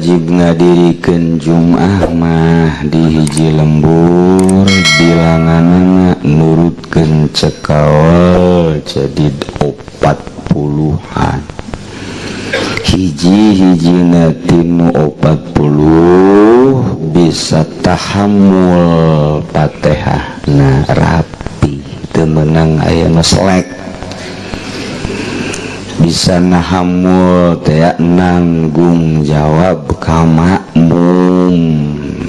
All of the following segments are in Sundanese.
Wajib ngadirikeun Jum'ah mah di hiji lembur bilanganana nurutkeun cek kaul jadi 40-an. Hiji hijina tinu 40 bisa tahammul Fatihah, nah rapi, teu meunang aya nu selek, bisa nahamul teh nanggung jawab ka makmum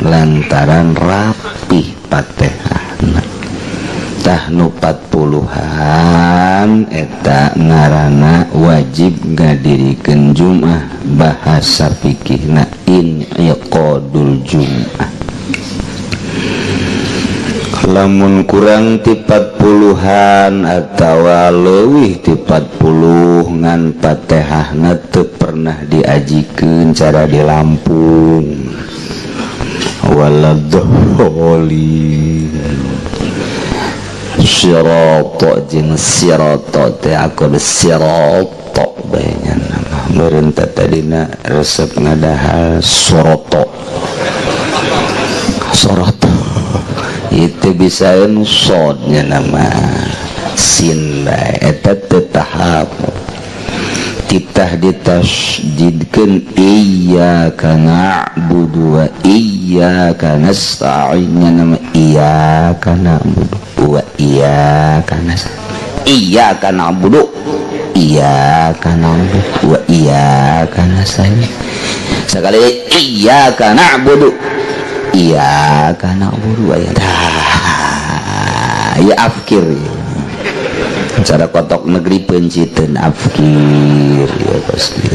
lantaran rapih Fatihah. Tah, nu 40-an eta ngaranna wajib ngadirikeun Jum'ah, bahasa fikihna in'iqadul Jum'ah. Lamun kurang ti 40-an atawa leuwih ti 40 ngan Fatihahna teu pernah diajikeun cara di Lampung, waladhdallin, sirata jeung sirata teh aku sirata bae nama meureun tadina resep ngadahal soroto soroto itu bisa sodnya nama sin bae eta teu tahap titah ditasydidkeun iyyaka na'budu wa iyyaka nasta'in, nya nama iyyaka na'budu wa iyyaka nasta'in, iyyaka na'budu, iyyaka na'budu wa iyyaka nasta'in. Sekali iyyaka na'budu, iyyaka na'budu wa ya afkir cara kotok negeri penciteun afkir ya pasti.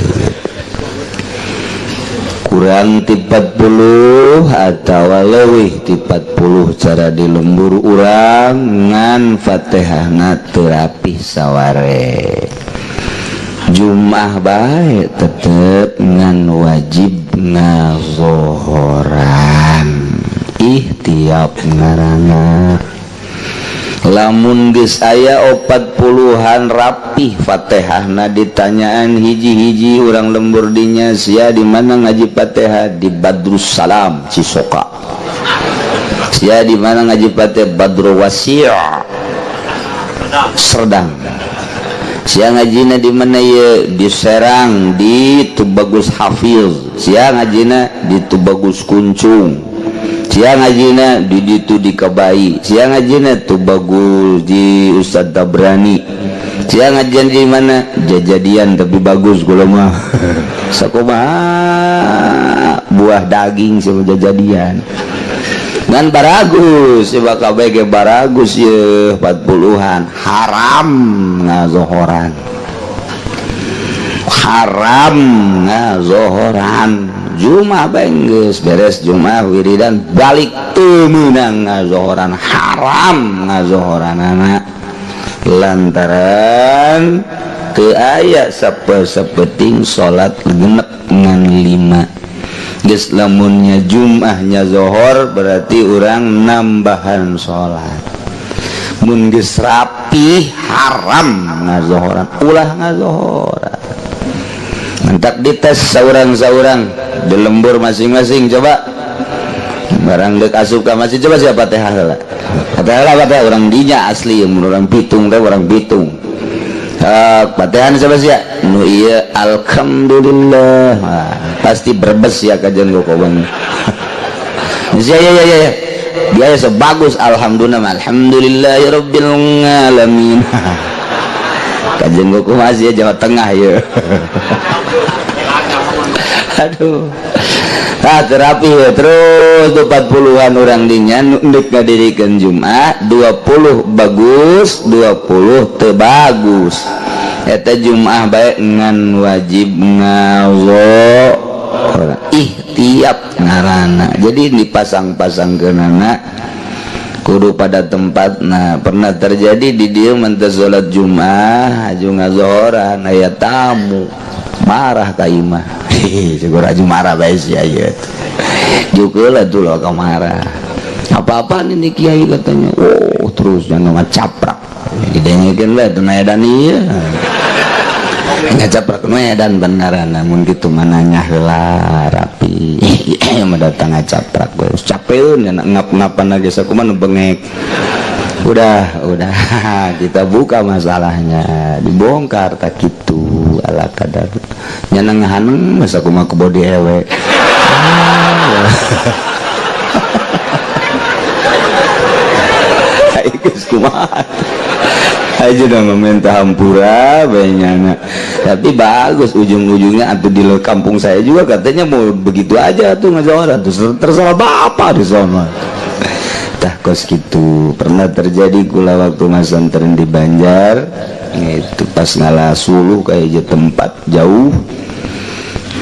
Kurang ti 40 atau leuwih ti 40 cara di lembur urang ngan Fatihahna teu rapih saware, Jum'ah bae tetep ngan wajib ngazohoran, ihtiyat ngaranna. Lamun geus aya 40-an rapih Fatihahna, ditanyaan hiji-hiji urang lembur dinya, "Sia di mana ngaji Fatihah?" "Di Badrus Salam Cisoka." "Sia di mana ngaji Fatihah?" "Badrul Wasi' Serdang." "Sia ngajina di mana?" "Ye di Serang, di Tubagus Hafiz." "Sia ngajina?" "Di Tubagus Kuncung." "Sia ngajina?" "Di ditu di Kabai." "Sia ngajina?" "Tubagus di Ustad Tabrani." "Sia ngajian di mana?" "Jajadian, tapi bagus kula mah." Sakumaha buah daging sama jajadian ngan baragus coba KBG baragus ye 40-an, haram ngazohoran, haram ngazohoran. Jumat geus beres Jumat, wiridan, balik, teu meunang ngazohoran, haram ngazohoran anak lantaran teu aya sape-sapeting salat genep ngan lima. Geus lamunnya Jumahnya zohor berarti orang nambahan salat. Mun geus rapi haram ngazohoran, ulah ngazohoran. Mentak dites saurang-saurang di lembur masing-masing. Coba barang dek asup ka masjid, coba siapa Fatihah heula, Fatihah heula, Fatihah orang dinya asli mun orang Bitung teh, orang Bitung. Fatihah siapa sih nu ieu? Alhamdulillah. Ah, pasti Brebes ya, kajian gokoban ya ya ya ya dia sebagus alhamdulillah, alhamdulillahirabbil alamin. Kajian goku masih ya, Jawa Tengah ya. Aduh. Nah, terapi ya. Terus tuh 40-an orang dinya ndek ngadirikeun Jumat, 20 bagus, 20 teu bagus. Eta Jumat bae ngan wajib ngazo, ihtiyat ngaranna. Jadi dipasang-pasang kenana kudu pada tempat. Nah, pernah terjadi di dia mentah salat Jumat aju ngazohoran, aya tamu marah ka imah. Syukur aju marah bae sia ieu juga lah tuh lo marah apa-apa ini kiai katanya. Oh, terus jangan ngacaprak, didengekeun lah tuh edan ieu ngacaprak nu edan beneran. Namun gitu mananya heula rapi. Mah datang ngacaprak gue capeun ngap-ngapan lagi, sakumaha nu bengek. Udah kita buka masalahnya, dibongkar tak gitu ala kadar nyana ngahaneng masa kumaha kebo ewe. Ah, geus kumaha aja udah meminta hampura banyak, tapi bagus ujung-ujungnya. Atau di kampung saya juga katanya mau begitu aja tuh ngajaran tuh, terserah bapak di sana. Tah, kos gitu pernah terjadi kula waktu masantren di Banjar itu, pas ngalah suluh kayak tempat jauh,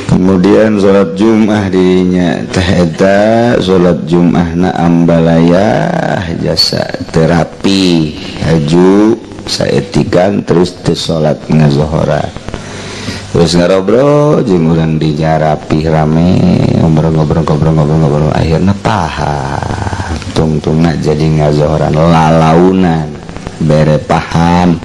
kemudian sholat Jum'ah dirinya teh eta sholat Jum'ah na ambalaya jasa terapi haju saetikan, terus teh sholat ngazohora, terus ngarobrol jeung urang di rapi rame, ngobrol-ngobrol ngobrol-ngobrol ngobrol, akhirnya paham, tungtungna jadi ngazohoran lalaunan bere paham.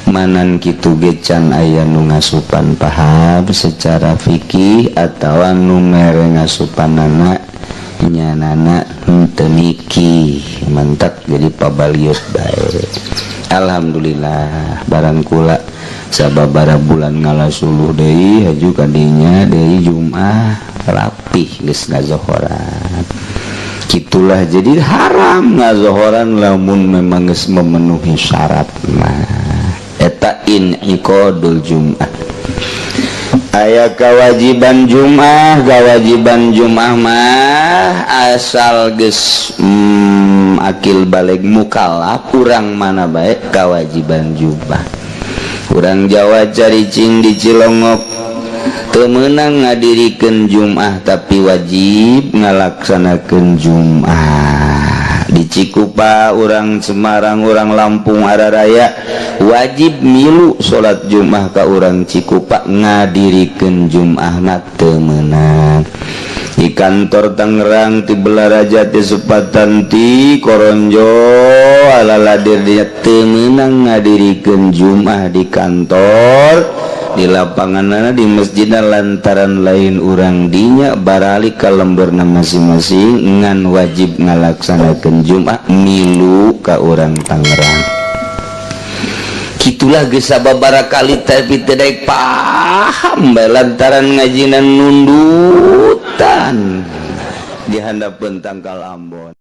Manan kitu ge can aya nu ngasupan paham secara fikih atau nu mere ngasupanana nyanana henteu niki mantap, jadi pabaliut bae. Alhamdulillah, barang kula sababara bulan ngala suluh deui haju kadinya deui Jumat rapih geus ngazohoran. Gitulah, jadi haram ngazohoran lamun memang geus memenuhi syarat mah. Eta in'iqadul Jum'ah. Aya kewajiban Jum'ah. Kewajiban Jum'ah mah asal geus akil balig, mukallaf, kurang mana baik kewajiban Jum'ah. Urang Jawa caricing di Cilongok teu meunang ngadirikeun Jum'ah, tapi wajib ngalaksanakeun Jum'ah. Di Cikupa, urang Semarang, urang Lampung Araraya wajib milu salat Jum'ah ka urang Cikupa, ngadirikeun Jum'ah na teu meunang. Di kantor Tangerang, ti Balaraja, ti Sepatan, ti Koronjo, ala ladir dia teu meunang ngadirikeun Jum'ah di kantor, di lapangan, di masjid, lantaran lain urang dinya. Baralik ka lemburna masing-masing, ngan wajib ngalaksanakeun Jumat milu ka urang Tangerang. Gitulah geus sababaraha kali, tapi teu daek paham bae lantaran ngajinan nundutan di handapeun tangkal ambon.